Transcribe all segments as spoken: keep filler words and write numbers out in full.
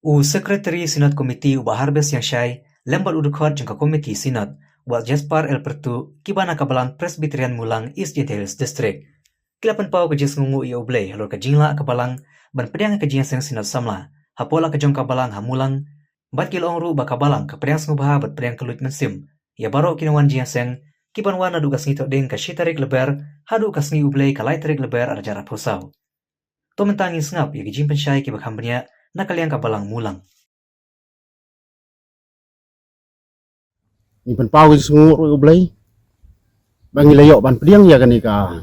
U Secretary Synod Committee u Bah Harbes Iangshai lem bad u dkhot jong ka Committee Synod, Bah Jasper L Pyrtuh, kiba na ka Balang Presbyterian Mulang, East Jaintia Hills District, ki la pynpaw ka jingsngewnguh ïa U Blei halor ka jinglah ka Balang ban pdiang ïa ka jingïaseng Synod samla hapoh la ka jong ka Balang ha Mulang, bad ki la ong ruh ba ka Balang ka pdiang sngewbha bad pdiang kylluid mynsiem ïa baroh ki nongwan jingïaseng, kiban wan naduh ka sngi Thohdieng ka shi tarik Lber haduh ka sngi U Blei ka lai tarik Lber arhajar arphew saw. To mynta ngin sngap ïa ki jingpynshai kiba kham bniah na ka liang ka Balang Mulang. Ngi pynpaw ka jingsngewnguh ruh ïa U Blei ba ngi la ïoh ban pdiang ïa kane ka,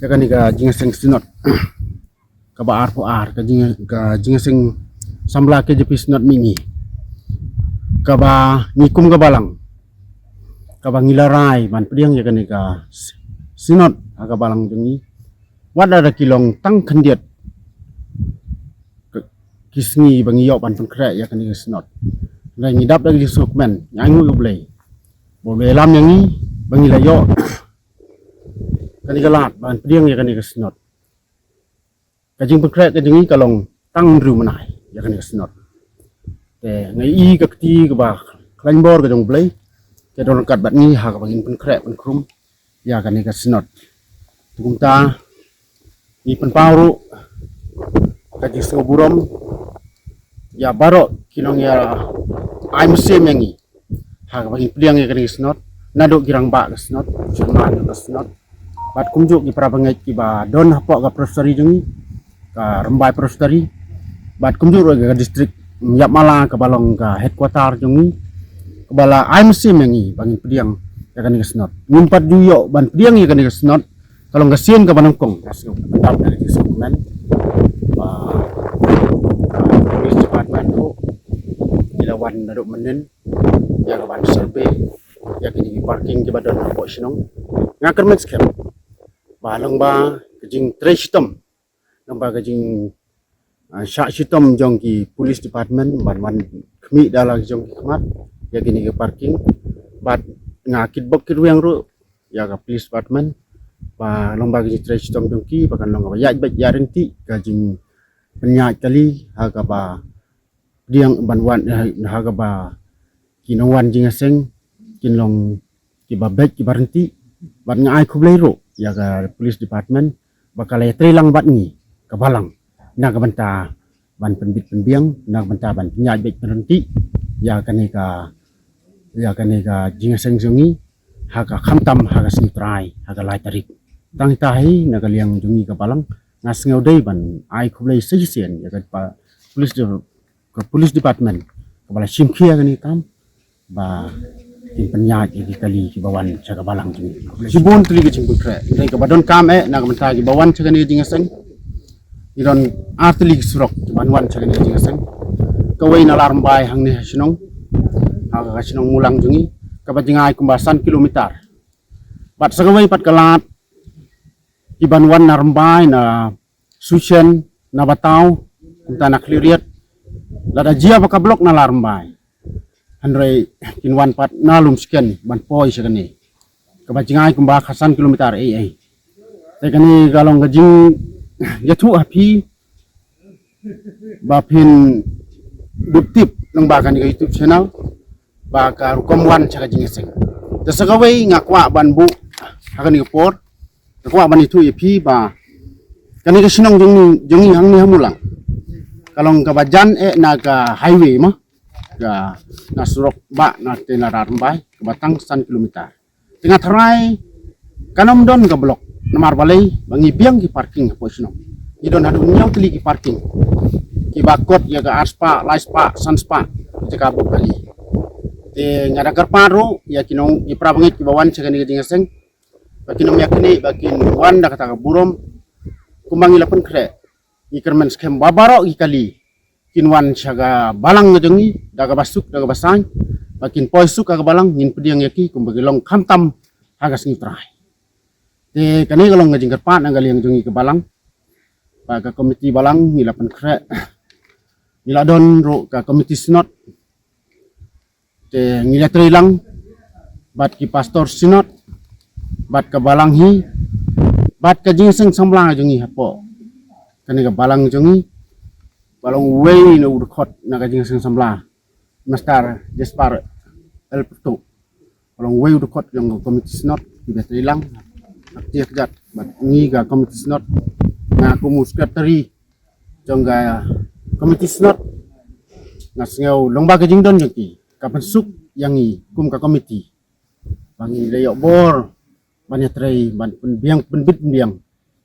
ïa kane ka jingïaseng Synod kaba arphew ar, ka jing, ka jingïaseng samla K J P Synod mihngi, kaba ngi kum ka Balang, kaba ngi la rai ban pdiang ïa kane ka Synod ha ka Balang jong ngi. Wat la da ki long tang khyndiat ki sngi ba ngi ïoh ban pynkhreh ïa kane ka Synod. Hynrei ngi dap da ka jingsngewkmen, ngi ainguh ïa U Blei ba U Blei lam ïa ngi ba ngi la ïoh kane ka lad ban pdiang ïa kane ka Synod. Ka jingpynkhreh ka jong ngi ka long tang hynriew bnai ïa kane ka Synod. Te nga ïohi ka kti kaba khlaiñ bor ka jong U Blei, te don ryngkat bad ngi ha kaba ngin pynkhreh pynkhrum ïa kane ka Synod. Te kumta ngi pynpaw ruh ka jingsngew burom ïa baroh ki nongïaai mynsiem ïa ngi ha kaba ngin pdiang ïa kane ka Synod, naduh ki rangbah ka Synod, chairman ka Synod, bad kumjuh ki para bangeit kiba don hapoh ka Presbytery jong ngi, ka Rymbai Presbytery, bad kumjuh ruh ka district Ïapmala kaba long ka headquarter jong ngi, kaba la ai mynsiem ïa ngi ba ngin pdiang ïa kane ka Synod. Ngim pat ju ïoh ban pdiang ïa kane ka Synod ka long ka sien kaba nyngkong. Ka sien kaba nyngkong, ba police department ruh ki la wan naduh mynnin ïa ka ban survey ïa kine ki parking kiba don hapoh shnong. Nga kyrmen skhem ba long ba ka jingtrei shitom, long ba ka jing, ah, shah shitom jong ki police department ban wan khmih da la jong ki khmat ïa kine ki parking. Bad nga kitbok kitrwiang ruh ïa ka police department ba long ba ka jingtrei shitom jong ki ba kan long kaba ïaid beit ïaid ryntih ka jingpynïaid kali ha kaba pdiang ban wan, eh, ha kaba ki nongwan jingïaseng kin long kiba beit kiba ryntih. Bad nga ai khublei ruh ïa ka police department ba ka la ïatrei lang bad ngi ka Balang na ka bynta ban pynbit pynbiang, na ka bynta ban pynïaid beit pynryntih ïa kane ka, ïa kane ka jingïaseng jong ngi ha ka khamtam ha ka sngi Trai ha ka lai tarik. Tang ita hi na ka liang jong ngi ka Balang nga sngew dei ban ai khublei sa shisien ïa ka pa-, police de-, ka police department kaba la shim khia kane ka kam ba kin pynïaid ïa ki kali kiba wan sha ka Balang jong ngi. Shibun tylli ki jingpynkhreh, hynrei kaba donkam eh na ka bynta kiba wan sha kane ka jingïaseng. Ngi don ar tylli ki surok kiban wan sha kane ka jingïaseng. Kawei na Ladrymbai hangne ha shnong, ha ka shnong Mulang jong ngi, kaba jngai kumba san kilometer. Bad sa kawei pat ka lad kiban wan na Rymbai, na Sushen, na Bataw, kumta na Khliehriat, lada jia ba ka block na Ladrymbai, hynrei kin wan pat na Lumsken ban poi sha kane, kaba jngai kumba khatsan kilometer ei ei. Te kane ka long ka jingïathuh ha phi ba phin dup tip lyngba kane ka YouTube channel ba ka rukom wan sha ka jingïaseng. Te sa kawei nga kwah ban buh ha kane ka por, nga kwah ban ïathuh ïa phi ba kane ka shnong jong ngi, jong ngi hangne ha Mulang, ka long kaba jan eh na ka highway mo, ka, na surok ba na te na Ladrymbai kaba tang san kilometer. Te nga tharai kan ym don ka block, namar balei? Ba ngi biang ki parking hapoh shnong. Ngi don haduh hynñiew tylli ki parking kiba kot ïa ka ar spah, lai spah, san spah ki jaka buh kali. Te nga da kyrpad ruh ïa ki nong, ki para bangeit kiba wan sha kane ka jingïaseng ba kin ym ïa kine, ba kin wan da kata ka burom kumba ngi la pynkhreh. Ngi kyrmen skhem ba baroh ki kali kin wan sha ka Balang ka jong ngi da kaba suk da kaba saiñ, ba kin poi suk ha ka Balang, ngin pdiang ïa ki kumba ki long khamtam ha ka sngi Trai. Te kane ka long ka jingkyrpad na ka liang jong ngi ka Balang. Ba ka komiti Balang ngi la pynkhreh, ngi la don ruh ka komiti Synod. Te ngi la trei lang bad ki pastor Synod, bad ka Balang hi, bad ka Jingïaseng Samla jong ngi hapoh kane ka Balang jong ngi. ba long uwei na u dkhot na ka jingïaseng samla, Mister Jasper L. Pyrtuh. Ba long uwei u dkhot jong ka Committee Synod, ki ba trei lang, ha ka kti ka kjat, bad ngi ka Committee Synod, nga kum u Secretary jong ka Committee Synod, nga sngew long ba ka jingdon jong ki ka pynsuk ïa ngi kum ka committee. Ba ngi la ïoh bor ban ïatrei, ban pynbiang, pynbit pynbiang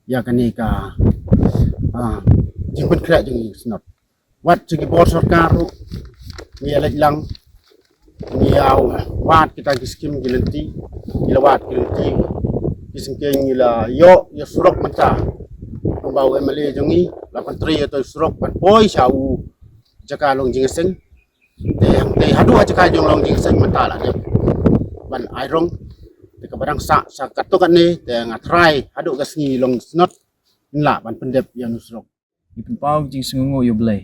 ïa kane ka, ah, jingpynkhreh jong ngi Synod. Wat sha ki bor sorkar ruh ngi ïa leit lang, ngi ïa wad kita ki skim ki lynti, ngi la wad ki lynti, ki syngkien ngi la ïoh ïa surok mynta. Kumba u M L A jong ngi la pyntrei ïa to surok ban poi sha u jaka long jingïaseng. Te hangtei haduh ha jaka jong long jingïaseng mynta la dep ban ai rong. Te kaba dang sah sha katto katne, te nga trai haduh ka sngi long Synod ngin lah ban pyndep ïa u surok. Ngi pynpaw ka jingsngewnguh ïa U Blei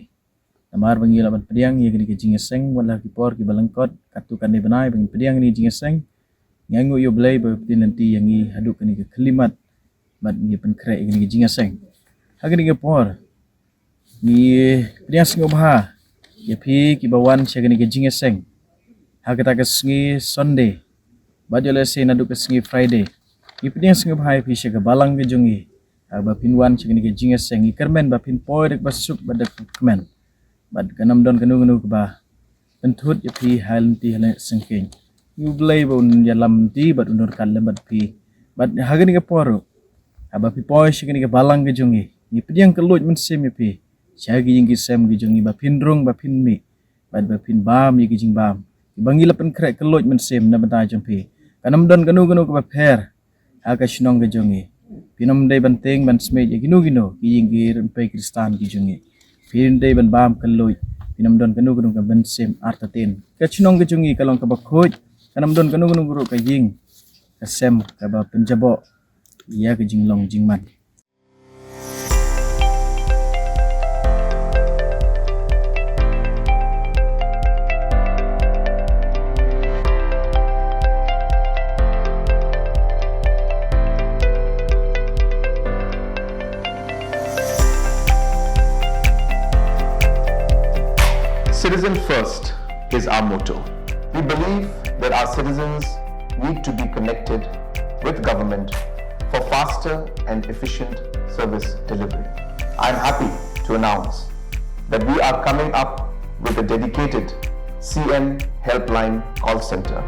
namar ba ngi lah ban pdiang ïa kane ka jingïaseng, wat la ki por kiba lyngkot katto katne bnai ba ngin pdiang ïa kane ka jingïaseng. Ngi ainguh ïa U Blei ba u pyntip lynti ïa ngi haduh kane ka khyllipmat bad ngi pynkhreh ïa kane ka jingïaseng. Ha kane ka por ngi pdiang sngewbha ïa phi kiba wan sha kane ka jingïaseng ha kata ka sngi Sunday bad ïoh lehse naduh ka sngi Friday. Ngi pdiang sngewbha ïa phi sha ka balang ka jong ngi, ha ba phin wan sha kane ka jingïaseng. Ngi kyrmen ba phin poi da kaba suk bad da kaba kmen, bad kan ym don kano kano kaba pynthut ïa phi ha lynti ha la syngkien. Ngi U Blei ba un ïalam lynti bad un ryngkat lem bad phi. Bad ha kane ka por ruh, haba phi poi sha kane ka balang ka jong ngi, ngi pdiang ka luid mynsiem ïa phi sha ki ïing ki sem ki jong ngi, ba phin rung, ba phin mih bad ba phin bam ïa ki jingbam kiba ngi la pynkhreh ka luid mynsiem na bynta jong phi. Kan ym don kano kano kaba pher ha ka shnong ka jong ngi. Phin ym dei ban tieng ban smiej ïa kino kino ki ïing ki rympei Khristan ki jong ngi. Phin dei ban bam ka luid, phin ym don kano kano ka mynsiem artatien. Ka shnong ka jong ngi ka long kaba khuid, kan ym don kano kano ruh ka ïing ka sem kaba pynjaboh ïa ka jinglong jingman. Citizen first is our motto. We believe that our citizens need to be connected with government for faster and efficient service delivery. I am happy to announce that we are coming up with a dedicated C M Helpline call center.